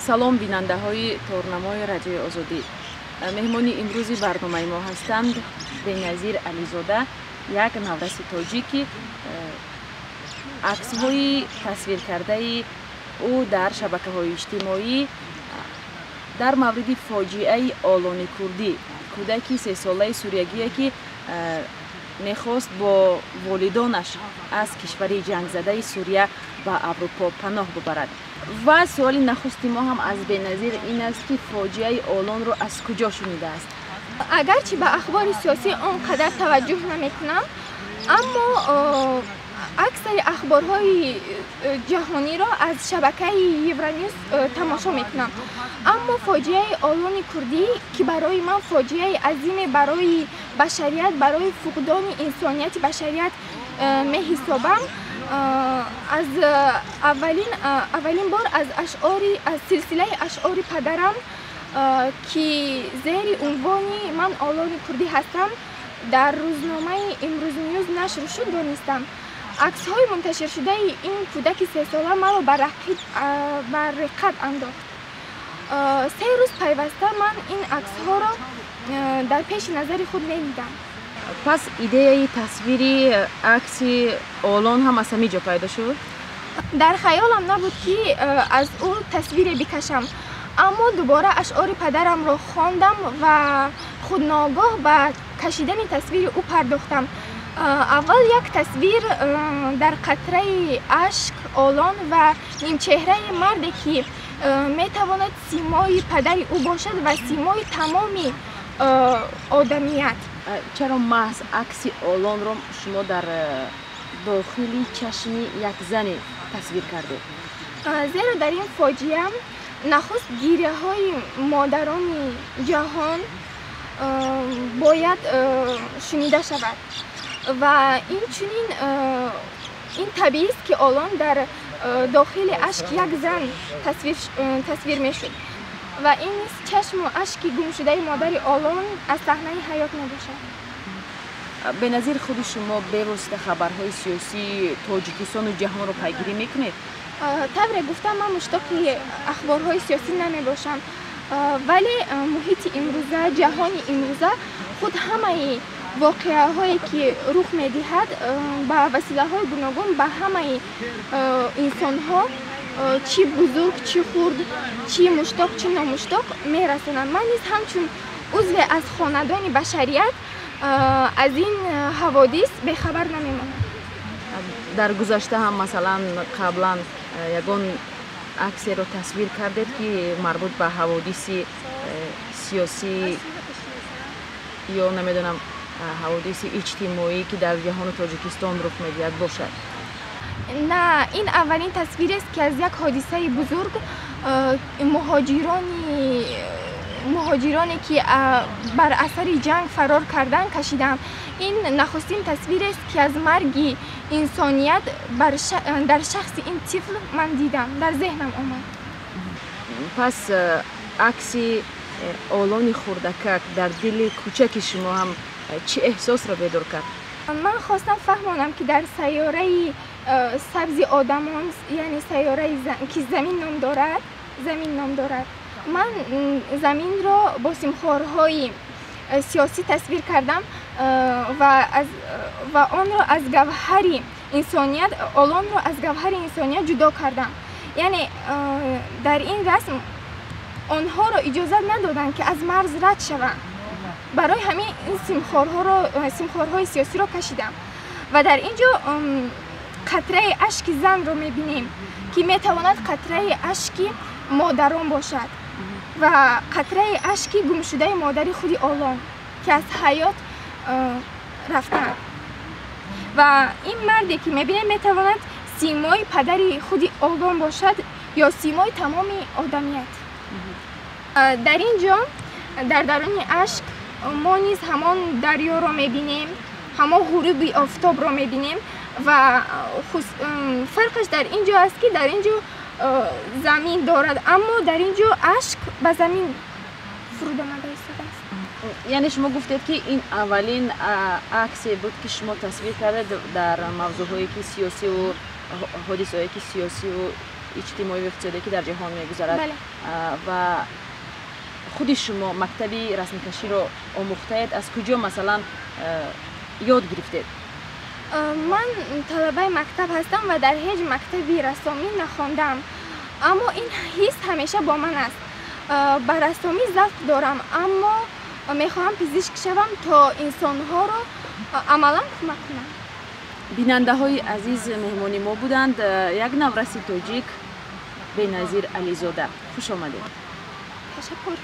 Салом, бинандаҳои торнамои Радиои Озодӣ. Меҳмони имрӯзи барномаи мо ҳастанд Беназир Ализода, як навраси тоҷик, ки аксҳои тасвиркардаи ӯ дар шабакаҳои иҷтимоӣ дар мавриди фоҷиаи Олони Курдӣ, кӯдаки сесолаи суриягие, ки мехост бо волидонаш аз кишвари ҷангзадаи Сурия ба Аврупо паноҳ бубарад. Ва суоли нахусти мо ҳам аз Беназир ин аст, ки фоҷиаи Олонро аз куҷо шунидааст? Агарчи ба ахбори сиёсӣ он қадар таваҷҷӯҳ намекунам, аммо аксари ахборҳои ҷаҳониро аз шабакаи Евронюс тамошо мекунам. Аммо фоҷиаи Олони Курдӣ, ки барои ман фоҷиаи азиме барои башарият, барои фуқдони инсонияти башарият меҳисобам, аз аввалин бор аз ашъори, аз силсилаи ашъори падарам, ки зери унвони «Ман Олони Курдӣ ҳастам» дар рӯзномаи Имрӯз Нюз нашр шуд, донистам. Аксҳои мунташиршудаи ин кӯдаки сесола маро ба реққат андохт. 3 рӯз пайваста ман ин аксҳоро дар пеши назари худ медидам. Пас идеяи тасвири акси Олон ҳам аз ҳамин ҷо пайдо шуд? Дар хаёлам набуд, ки аз ӯ тасвире бикашам, аммо дубора ашъори падарамро хондам ва худногоҳ ба кашидани тасвири ӯ пардохтам. Аввал як тасвир дар қатраи ашк Олон ва нимчеҳраи марде, ки метавонад симои падари ӯ бошад ва симои тамоми одамият. Чаро маҳз акси Олонро шумо дар дохили чашми як зане тасвир кардед? Зеро дар ин фоҷиа нахуст гиряҳои модарони ҷаҳон бояд шунида шавад ва инчунин ин табиист, ки Олон дар дохили ашки як зан тасвир мешуд ва ин низ чашму ашки гумшудаи модари Олон аз саҳнаи ҳаёт мебошад. Беназир, худи шумо бевосита хабарҳои сиёсии Тоҷикистону ҷаҳонро пайгирӣ мекунед? Тавре гуфтам, ман муштоқи ахборҳои сиёсӣ намебошам, вале муҳити имрӯза, ҷаҳони имрӯза худ ҳамаи воқеаҳое, ки рух медиҳад, ба василаҳои гуногун ба ҳамаи инсонҳо, чӣ бузург, чӣ хурд, чӣ муштоқ, чӣ номуштоқ, мерасонанд. Ман низ ҳамчун узве аз хонадони башарият аз ин ҳаводис бехабар намемонам. Дар гузашта ҳам, масалан, қаблан ягон аксеро тасвир кардед, ки марбут ба ҳаводиси сиёсӣ ё, намедонам, ҳаводиси иҷтимоӣ, ки дар ҷаҳону Тоҷикистон рух медиҳад, бошад? На, ин аввалин тасвирест, ки аз як ҳодисаи бузург, муҳоҷироне, ки бар асари ҷанг фарор карданд, кашидам. Ин нахустин тасвирест, ки аз марги инсоният дар шахси ин тифл ман дидам, дар зеҳнам омад. Пас акси Олони хурдакак дар дили кӯчаки шумо ҳам чӣ эҳсосро бедор кард? Ман хостам фаҳмонам, ки дар сайёраи сабзи одамон, яъне сайёраи, ки замин ном дорад, ман заминро бо симхорҳои сиёсӣ тасвир кардам ва онро аз гавҳари инсоният, Олонро аз гавҳари инсоният ҷудо кардам. Яъне дар ин расм онҳоро иҷозат надоданд, ки аз марз рад шаванд. Барои ҳамин ин симхорҳои сиёсиро кашидам ва дар ин ҷо қатраи ашки занро мебинем, ки метавонад қатраи ашки модарон бошад ва қатраи ашки гумшудаи модари худи Олон, ки аз ҳаёт рафтанд. Ва ин марде, ки мебинем, метавонад симои падари худи Олон бошад ё симои тамоми одамият. Дар ин ҷо, дар даруни ашк, мо низ ҳамон дарёро мебинем, ҳамон ғуруби офтобро мебинем ва фарқаш дар ин ҷо аст, ки дар ин ҷо замин дорад, аммо дар ин ҷо ашк ба замин фуруд омада истодааст. Яъне шумо гуфтед, ки ин аввалин аксе буд, ки шумо тасвир кардед дар мавзӯъҳое, ки сиёсиву ҳодисаҳое, ки сиёсиву иҷтимоию иқтисодие, ки дар ҷаҳон мегузарад. Ва худи шумо мактаби расмкаширо омӯхтаед? Аз куҷо, масалан, ёд гирифтед? Ман талабаи мактаб ҳастам ва дар ҳеҷ мактаби рассомӣ нахондам, аммо ин ҳис ҳамеша бо ман аст. Ба рассомӣ завқ дорам, аммо мехоҳам пизишк шавам, то инсонҳоро амалан кӯмак кунам. Бинандаҳои азиз, меҳмони мо буданд як навраси тоҷик, Беназир Ализода. Хуш омадед. Ташаккур.